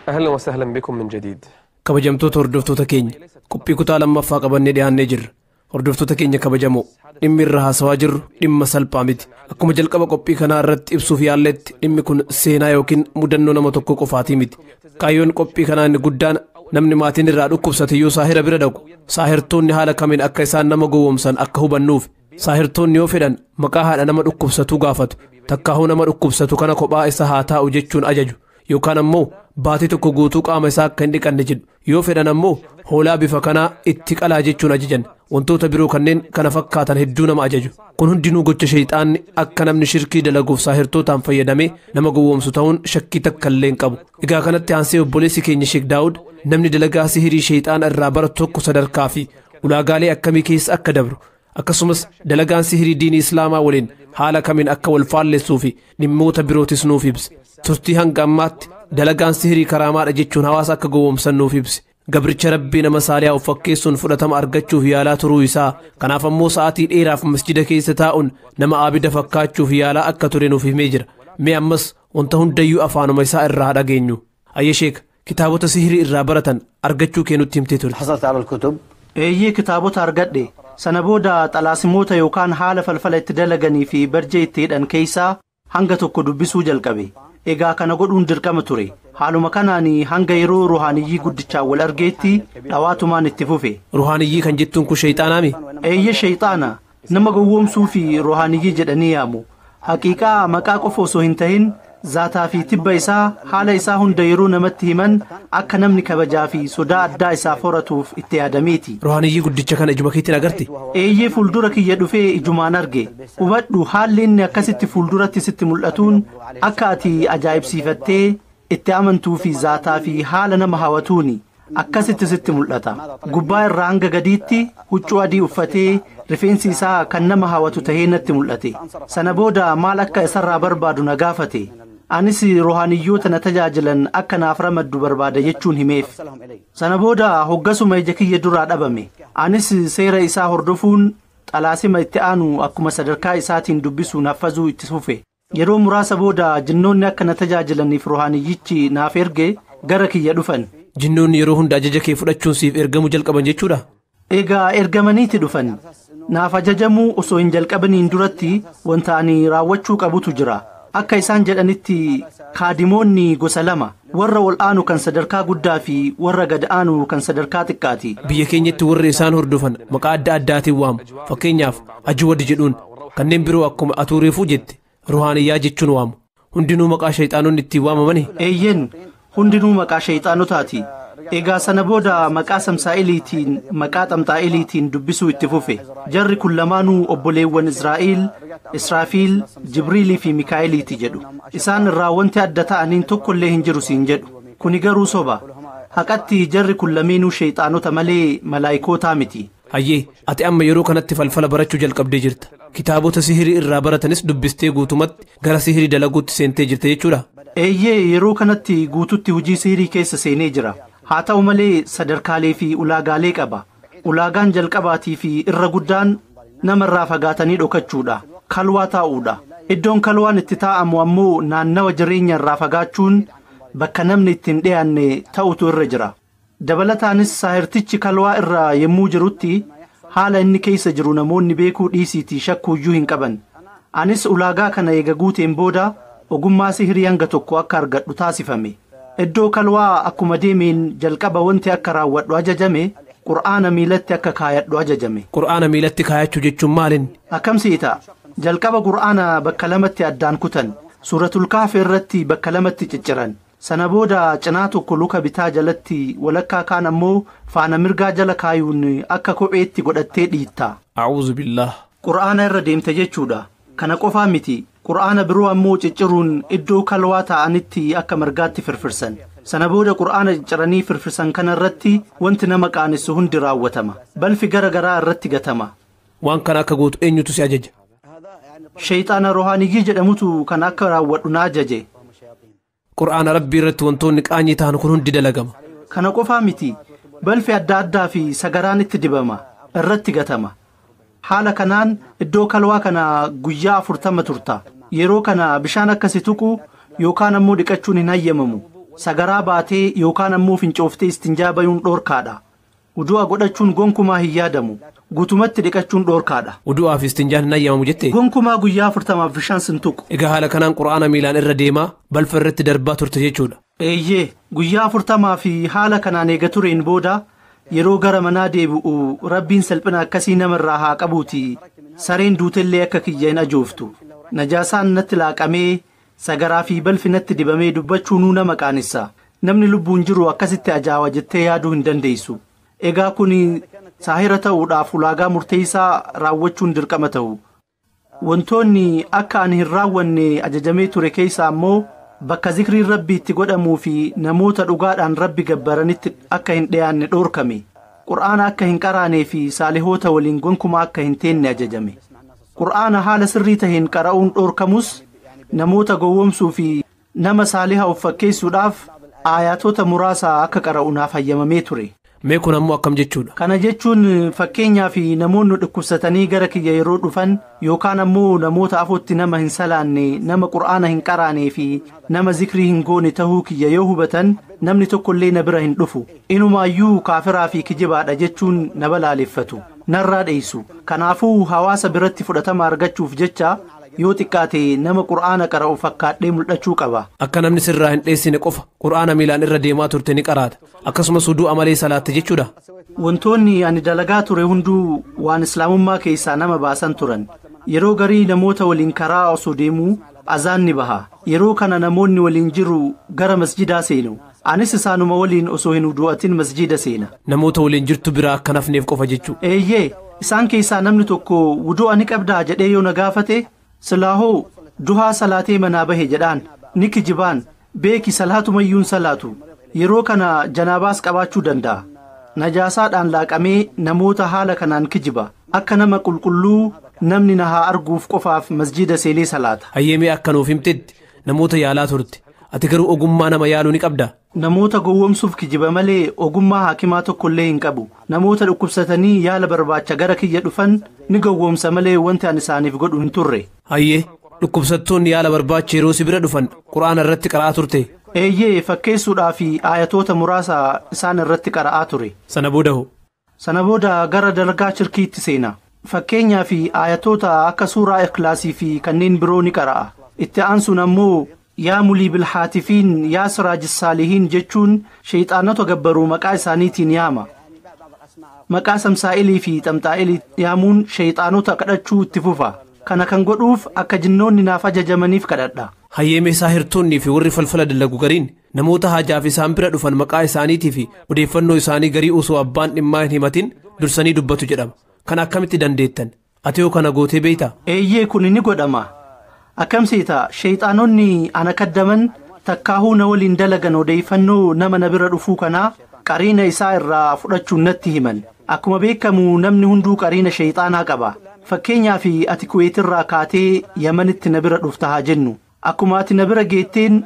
أهلا وسهلا بكم من جديد. Kabajamtoota hordoftoota keenya, qophii kutaa lammaffaa qabannee dhiyaannee jirra. Hordoftoota keenya kabajamoo, dhimmi irra haasawaa jirru dhimma salphaa miti. Akkuma jalqaba qophii kanaa irratti ibsuuf yaalletti, dhimmi kun seenaa yookiin mudannoo nama tokko qofaatii miti. Kaayyoon qophii kanaa inni guddaan namni maatiin irraa dhukkubsate yoo saahira bira dhaqu, saahirtoonni haala kamiin akka isaan nama gowwoomsan akka hubannuuf. Saahirtoonni yoo fedhan maqaa haadha nama dhukkubsatuu gaafatu, takkaahuu nama dhukkubsatu kana kophaa isa haa taa'u jechuun ajaju, yookaan ammoo baatii tokko guutuu qaama isaa akka hin dhiqanne jedhu. Yoo fedhan ammoo hoolaa bifa kanaa itti qalaa jechuun ajajan. Wantoota biroo kanneen kana fakkaatan hedduu nama ajaju. Kun hundinuu gocha shayxaanni akka namni shirkii dalaguuf saahirtootaan fayyadamee nama gowwoomsu ta'uun shakkii takka illee hin qabu. Egaa kanatti aansee obboleessi keenya Sheek Daawud namni dalagaa sihirii shayxaana irraa baratu tokko sadarkaa fi ulaagaalee akkamii keessa akka dabru, akkasumas dalagaan sihirii diinii Islaamaa waliin haala kamiin akka wal faallessuu fi dhimmoota birootis nuuf ibsa. Turtii hanga ammaatti dalagaan sihirii karaamaadha jechuun hawaasa akka gowwoomsan nuuf ibsi. Gabricha Rabbii nama saaliyaa of fakkeessuun fudhatama argachuuf yaalaa turuu isaa, kanaaf ammoo sa'aatii dheeraaf masjida keessa taa'uun nama abida fakkaachuuf yaalaa akka ture nuuf himee jira. Mee ammas wanta hundayyuu afaanuma isaa irraa haa dhageenyu. Ayya Sheek, kitaabota sihirii irraa baratan argachuu kee nutti himtee turte. حصلت على الكتب. Eeyyee, kitaabota argadhe. Sana booda xalaasimoota yookaan haala falfala itti dalaganii fi barjee itti hidhan keessaa hanga tokko dubbisuu jalqabe. Egaa kana godhuun dirqama ture. Haaluma kanaan hanga yeroo ruhaaniyyii guddichaan wal argeetti dhawaatumaan itti fufe. Ruhaaniyyii kan jettuun kun shayxaanaami? Eeyyee, shayxaana nama gowwoomsuu fi ruhaaniyyii jedhanii yaamu. Haqiiqaa maqaa qofa osoo hin tahin, zaataa fi tibba isaa, haala isaa hunda yeroo namatti himan akka namni kabajaa fi sodaa addaa isaaf horatuuf itti yaadameeti. Ruhaaniyyii guddicha kana ijuma keetiin agarte? Eeyyee, fuuldura kiyya dhufee ijumaan arge. Hubadhu, haalli inni akkasitti fuulduratti sitti mul'atuun akka ati ajaa'ibsiifattee itti amantuu fi zaataa fi haala nama hawatuuni akkasitti sitti mul'ata. Gubbaa irraa hanga gadiitti huccuu adii uffatee, rifeensi isaa kan nama hawatu tahee natti mul'ate. Sana booda maal akka isarraa barbaadu na gaafate. Anis ruhaaniyyoota na tajaajilan akka naaf ramaddu barbaada jechuun himeef. Sana booda hoggasuma ija kiyya duraa dhabame. Anis seera isaa hordofuun xalaasima itti aanu akkuma sadarkaa isaatiin dubbisuun haffazuu itti fufe. Yeroo muraasa booda jinnoonni akka na tajaajilaniif ruhaaniyyichi naaf erge gara kiyya dhufan. Jinnoonni yeroo hunda ajaja kee fudhachuun siif ergamuu jalqaban jechuudha? Egaa ergamaniiti dhufan. Naaf ajajamuu osoo hin jalqabaniin duratti wanta ani raawwachuu qabutu jira. Akka isaan jedhanitti kaadimoonni gosa lama, warra ol aanu kan sadarkaa guddaa fi warra gad aanu kan sadarkaa xiqqaati. Biyya keenyatti warri isaan hordofan maqaa adda addaatiin waamu. Fakkeenyaaf Ajiwad jedhuun, kanneen biroo akkuma atuureefuu jette ruhaaniyyaa jechuun waamu. Hundinuu maqaa shayxaanonni ittiin waamamani? Eeyyen, hundinuu maqaa shayxaanotaati. Egaa sana booda maqaa Samsaa'iliitiin, maqaa Xamxaa'iliitiin dubbisuu itti fufe. Jarri kun lamaanuu obboleewwan Israa'el, Israafiil, Jibriilii fi Mikaa'eliiti jedhu. Isaan irraa wanti adda ta'aniin tokkollee hin jiru siin jedhu. Kuni garuu soba. Haqatti jarri kun lameenuu shayxaanota malee malaayikootaa miti. Hayyee, ati amma yeroo kanatti falfala barachuu jalqabdee jirta. Kitaabota sihirii irraa baratanis dubbistee guutumatti gara sihirii dalaguutti seentee jirta jechuudha? Eeyyee, yeroo kanatti guututti hojii sihirii keessa seenee jira. Haa ta'u malee sadarkaalee fi ulaagaalee qaba. Ulaagaan jalqabaatii fi irra guddaan namarraa fagaatanii dhokachuudha. Kalwaa taa'uudha. Iddoon kalwaan itti taa'amu ammoo naannawa jireenya irraa fagaachuun bakka namni itti hin dhiyaanne ta'utu irra jira. Dabalataanis saahirtichi kalwaa irra yommuu jirutti haala inni keessa jiru namoonni beekuu dhiisiitii shakkuuyyuu hin qaban. Anis ulaagaa kana eega guuteen booda ogummaa sihirii hanga tokko akka argadhu taasifame. Iddoo kalwaa akkuma deemeen jalqaba wanti akka raawwadhu ajajame, Qur'aana miilatti akka kaayadhu ajajame. Qur'aana miilatti kaayachuu jechuun maalin? Akkam seeta? Jalqaba Qur'aana bakka lamatti addaan kutan. Suuratul Kahf irratti bakka lamatti cicciran. Sana booda cinaa tokko luka bitaa jalatti, walakkaa kaan ammoo faana mirgaa jala kaayuun akka kopheetti godhattee dhiitta. A'uuzu billaah. Qur'aana irra deemte jechuudha. Kana qofaa miti. Qur'aana biroo ammoo cicciruun iddoo kalwaa taa'anitti akka margaatti firfirsan. Sana booda Qur'aana cicciranii firfirsan kana irratti wanti nama qaanessu hundi raawwatama. Balfi gara garaa irratti gatama. Waan kana akka gootu eenyutu si ajaja? Shayxaana ruhaaniyyii jedhamutu kan akka raawwadhu na ajaje. Qur'aana Rabbii irratti wantoonni qaanyii ta'an kun hundi dalagama. Kana qofaa miti. Balfi adda addaa fi sagaraan itti dibama. Irratti gatama. Haala kanaan iddoo kalwaa kana guyyaa 40 turta. Yeroo kana bishaan akkasi tuqu yookaan ammoo dhiqachuun hin hayyamamu. Sagaraa baatee yookaan ammoo fincooftee istinjaa bayuun dhoorkaadha. Wudu'a godhachuun gonkumaa hin yaadamu. Guutumatti dhiqachuun dhoorkaadha. Wudu'aa fi istinjaan hin hayyamamu jettee? Gonkumaa guyyaa 40 bishaan sin tuqu. Egaa haala kanaan quraana miilaan irra deemaa balfa irratti darbaa turte jechuudha. Eeyyee, guyyaa 40 fi haala kanaan eega tureen booda yeroo gara manaa deebi'u rabbiin salphina akkasii namarraa haa qabuuti. Sareen duutellee akka kiyya hin ajooftu. Najaasaan natti laaqamee sagaraa fi balfi natti dibamee dubbachuunuu nama qaanessa. Namni lubbuun jiru akkasitti ajaawa jettee yaaduu hin dandeessu. Egaa kun saahira ta'uudhaaf ulaagaa murteessaa raawwachuun dirqama ta'u. Wantoonni akka ani hin raawwanne ajajamee ture keessaa ammoo bakka zikriin rabbi itti godhamuu fi namoota dhugaadhaan rabbi gabbaranitti akka hin dhiyaanne dhoorkame. Qur'aana akka hin qaraanee fi saalihoota waliin gonkumaa akka hin teenne ajajame. Qur'aana haala sirrii taheen qara'uun dhoorkamus namoota gowwoomsuu fi nama saaliha of fakkeessuudhaaf aayaatota muraasa akka qara'u naaf hayyamamee ture. Mee kun ammoo akkam jechuudha? Kana jechuun fakkeenyaa fi namoonni dhukkubsatanii gara kiyya yeroo dhufan yookaan ammoo namoota afootti nama hin salaanne, nama qur'aana hin qaraanee fi nama zikrii hin goone tahuu kiyya yoo hubatan namni tokkollee na bira hin dhufu. Inumaayyuu kaafiraa fi kijibaadha jechuun na balaaleffatu. Narraa dheessu. Kanaafuu hawaasa biratti fudhatama argachuuf jecha yoo xiqqaate nama qur'aana qara'u fakkaadhee mul'achuu qaba. Akka namni sirraa hin dheessine qofa qur'aana miilaan irra deemaa turte ni qaraata. Akkasumas wudu'a malee salaatte jechuudha. Wantoonni ani dalagaa ture hunduu waan islaamummaa keessaa nama baasan turan. Yeroo garii namoota waliin karaa osoo deemuu azaan ni baha. Yeroo kana namoonni waliin jiru gara masjidaa seenu. Anis isaanuma waliin osoo hin wudu'atin masjida seena. Namoota waliin jirtu biraa akka nafneef qofa jechuu. Eeyyee, isaan keessaa namni tokko wudu'a ni qabdaa jedhee yoo na gaafate silaahoo duhaa salaatee manaa bahe jedhaan ni kijibaan beeki salaatumayyuun salaatu. Yeroo kana janaabaas qabaachuu danda'a. Najaasaadhaan laaqamee namoota haala kanaan kijiba. Akka nama qulqulluu namni na haa arguuf qofaaf masjida seenee salaata. Hayyeemee akka nuuf himtetti namoota yaalaa turte. Ati garuu ogummaa nama yaaluu ni qabdaa? Namoota gowwoomsuuf kijiba malee ogummaa haakimaa tokkollee hin qabu. Namoota dhukkubsatanii yaala barbaacha gara kiyya dhufan ni gowwoomsa malee wanti ani isaaniif godhu hin turre. Hayyee, dhukkubsattoonni yaala barbaacha yeroo si bira dhufan quraana irratti qara'aa turte? Eeyyee, fakkeessuudhaa fi aayatoota muraasa isaan irratti qara'aa ture. Sana booda hoo? Sana booda gara dalagaa shirkiitti seena. Fakkeenyaa fi aayatoota akka suuraa ikhlaasii fi kanneen biroo ni qara'a. Itti aansuun ammoo yaa mulii bilhaatifiin yaa siraajissaalihiin jechuun sheexaanota gabbaruu maqaa isaaniitiin yaama. Maqaa samsaa'ilii fi xamxaa'ilii yaamuun sheexaanota kadhachuu itti fufa. Kana kan godhuuf akka jinnoonni naaf ajajamaniif kadhadha. Hayyeemee saahirtoonnii fi warri falfala dalagu gariin namoota hajaaf isaan bira dhufan maqaa isaaniitii fi odeeffannoo isaanii garii osoo abbaan dhimmaa hin himatin dursanii dubbatu jedhama. Kana akkamitti dandeettan? Ati yoo kana gootee beektaa? Eeyyee, kun ni godhama. Akkam seeta, sheexaanonni ana kaddaman takkaahuu na waliin dalagan odeeffannoo nama na bira dhufuu kanaa qariina isaa irraa fudhachuun natti himan. Akkuma beekamu namni hunduu qariina sheexaanaa qaba. Fakkeenyaa fi ati Kuweetirraa kaatee Yamanitti na bira dhufta haa jennu. Akkuma ati na bira geetteen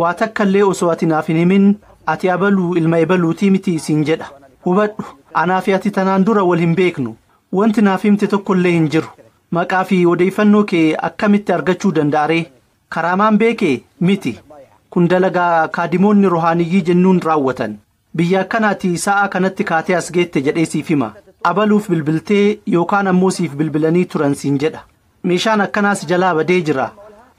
waa takkallee osoo ati naaf hin himin ati abaluu ilma ebaluutii miti siin jedha. Hubadhu, anaa fi ati tanaan dura wal hin beeknu. Wanti naaf himte tokkollee hin jiru. Maqaa fi odeeffannoo kee akkamitti argachuu danda'aree? Karaamaan beekee miti. Kun dalagaa kaadimoonni ruhaaniyyii jennuun raawwatan. Biyya akkanaati sa'a kanatti kaatee as geette jedhee siif hima. Abaluuf bilbiltee yookaan ammoo siif bilbilanii turan siin jedha. Meeshaan akkanaas jalaa badee jira.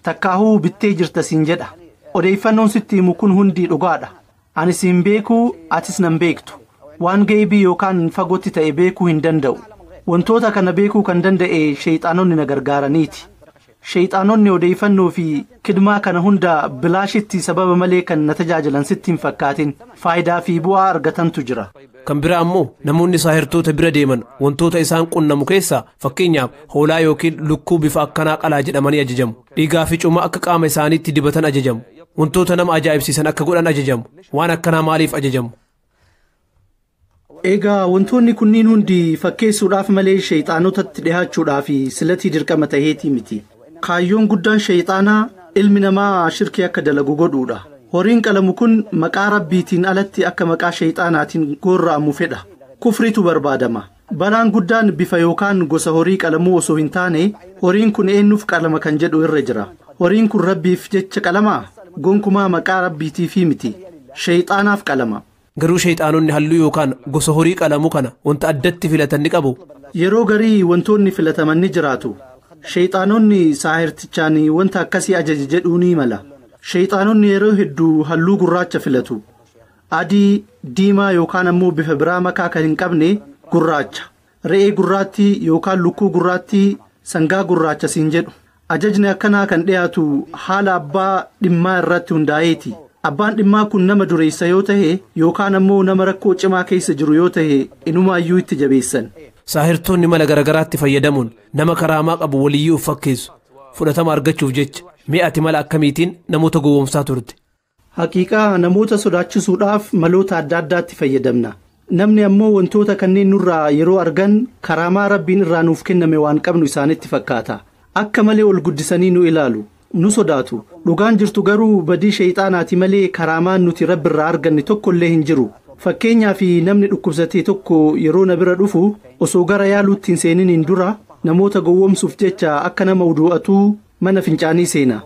Takkaahuu bittee jirta siin jedha. Odeeffannoon sitti himu kun hundi dhugaadha. Ani siin beekuu, atis nan beektu. Waan geebii yookaan fagootti ta'e beekuu hin danda'u. Wantoota kana beekuu kan danda'e sheexaanonni na gargaaraniiti. Sheexaanonni odeeffannoo fi kidmaa kana hunda bilaashitti sababa malee kan na tajaajilan sitti hin fakkaatin. Faayidaa fi bu'aa argatantu jira. Kan biraa ammoo namoonni saahirtoota bira deeman wantoota isaan qunnamu keessaa fakkeenyaaf hoolaa yookiin lukkuu bifa akkanaa qalaa jedhamanii ajajamu. Dhiigaa fi cuma akka qaama isaaniitti dibatan ajajamu. Wantoota nama ajaa'ibsiisan akka godhan ajajamu. Waan akkanaa maaliif ajajamu? Egaa wantoonni kunniin hundi fakkeessuudhaaf malee sheexaanotatti dhihaachuudhaaf silatii dirqama taheetii miti. Kaayyoon guddaan sheexaanaa ilmi namaa shirkii akka dalagu godhuudha. Horiin qalamu kun maqaa rabbiitiin alatti akka maqaa sheexaanaatiin gorra'amu fedha. Kufriitu barbaadama. Balaan guddaan bifa yookaan gosa horii qalamuu osoo hin taane horiin kun eenyuuf qalama kan jedhu irra jira. Horiin kun rabbiif jecha qalamaa? Gonkumaa maqaa rabbiitiifi miti. Sheeyxaanaaf qalama. Garuu sheeyxaanonni halluu yookaan gosa horii qalamuu kana wanta addatti filatan ni qabu. Yeroo garii wantoonni filataman ni jiraatu. Sheeyxaanonni saahirtichaan wanta akkasii ajaje jedhuu ni mala. Sheeyxaanonni yeroo hedduu halluu gurraacha filatu. Adii, diimaa yookaan ammoo bifa biraa makaa kan hin qabne gurraacha. Re'ee gurraattii yookaan lukkuu gurraattii, sangaa gurraacha siin jedhu. Ajajni akkanaa kan dhiyaatu haala abbaa dhimmaa irratti hundaa'eeti. Abbaan dhimmaa kun nama dureessa yoo ta'e yookaan ammoo nama rakkoo cimaa keessa jiru yoo ta'e inumaayyuu itti jabeessan. Saahirtoonni mala garagaraatti fayyadamuun nama karaamaa qabu waliyyuu of fakkeessu fudhatama argachuuf jecha mi'a ati mala akkamiitiin namoota gowwoomsaa turte. Haqiiqaa namoota sodaachisuudhaaf maloota adda addaatti fayyadamna. Namni ammoo wantoota kanneen nurraa yeroo argan karaamaa rabbiin irraa nuuf kenname waan qabnu isaanitti fakkaata. Akka malee ol guddisanii nu ilaalu. Nu sodaatu. Dhugaan jirtu garuu badii sheeyxaanaati malee karaamaan nuti rabbi irraa arganne tokkollee hin jiru. Fakkeenyaaf namni dhukkubsatee tokko yeroo na bira dhufu osoo gara yaaluutti hin seeniniin dura namoota gowwoomsuuf jecha akka nama wudu'atuu mana fincaanii seena.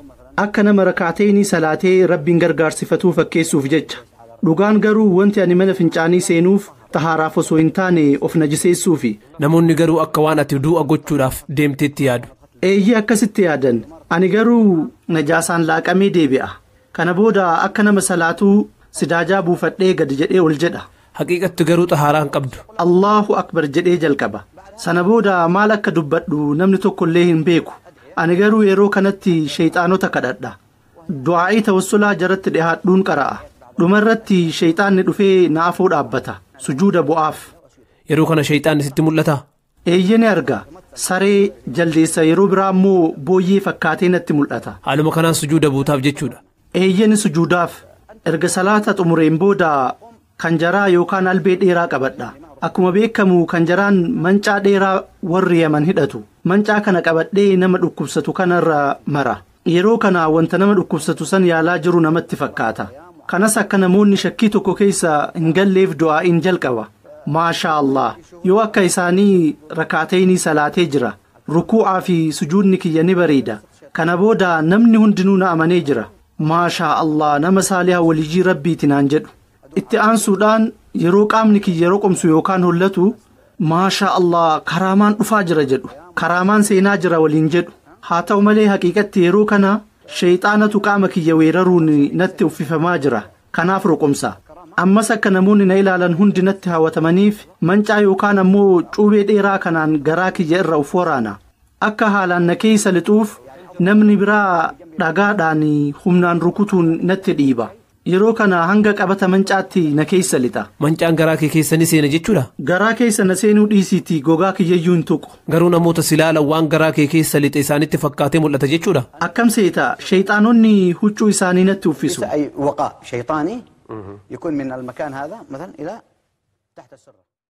Akka nama rakaateenii salaatee rabbiin gargaarsifatuu fakkeessuuf jecha. Dhugaan garuu wanti ani mana fincaanii seenuuf xahaaraaf osoo hin taane of najiseessuufi. Namoonni garuu akka waan ati du'a gochuudhaaf deemteetti yaadu. Eeyyee akkasitti yaadan. Ani garuu najaasaan laaqamee deebi'a. Kana booda akka nama salaatuu sidaajaa buufadhee gadi jedhee ol jedha. Haqiiqatti garuu xahaaraa hin qabdu. Allahu akbar jedhee jalqaba. Sana booda maal akka dubbadhu namni tokkollee hin beeku. Ani garuu yeroo kanatti sheeyxaanota kadhadha. Du'aa'ii tawassulaa jaratti dhihaadhuun qara'a. Dhumarratti sheeyxaanni dhufee na afoo dhaabbata. Sujuuda bu'aaf. Yeroo kana sheeyxaanni sitti mul'ataa? Eeyyee ni arga. Saree jaldeessa yeroo biraa immoo booyyee fakkaatee natti mul'ata. Haaluma kanaan sujuuda buutaaf jechuudha. Eeyyee ni sujuudaaf. Erga salaata xumureen booda kanjaraa yookaan albee dheeraa qabadha. Akkuma beekamu kanjaraan mancaa dheeraa warri Yaman hidhatu. Mancaa kana qabadhee nama dhukkubsatu kanarra mara. Yeroo kana wanta nama dhukkubsatu san yaalaa jiru namatti fakkaata. Kanas akka namoonni shakkii tokko keessa hin galleef du'aa'iin jalqaba. Maashaa Allah yoo akka isaanii rakaateenii salaatee jira. Rukuu'aa fi sujuudni kiyya ni bareeda. Kana booda namni hundinuu na amanee jira. Maashaa Allah nama saaliha waliyyii rabbiiti naan jedhu. Itti aansuudhaan yeroo qaamni kiyya roqomsu yookaan hollatu maashaa Allah karaamaan dhufaa jira jedhu. Karaamaan seenaa jira waliin jedhu. Haa ta'u malee haqiiqatti yeroo kana sheeyxaanatu qaama kiyya weeraruun natti uffifamaa jira. Kanaaf roqomsa. Ammas akka namoonni na ilaalan hundi natti hawwatamaniif mancaa yookaan ammoo cuubee dheeraa kanaan garaa kiyya irra of waraana. Akka haalaan na keessa lixuuf namni biraa dhagaadhaan humnaan rukutuun natti dhiiba. Yeroo kana hanga qabata mancaatti na keessa lixa. Mancaan garaa kee keessa ni seena jechuudha? Garaa keessa na seenuu dhiisiitii gogaa kiyyayyuu hin tuqu. Garuu namoota si ilaalan waan garaa kee keessa lixe isaanitti fakkaatee mul'ata jechuudha? Akkam seeta sheeyxaanonni huccuu isaanii natti uffisu. أي وقاء شيطاني يكون من المكان هذا مثلا إلى تحت السرة.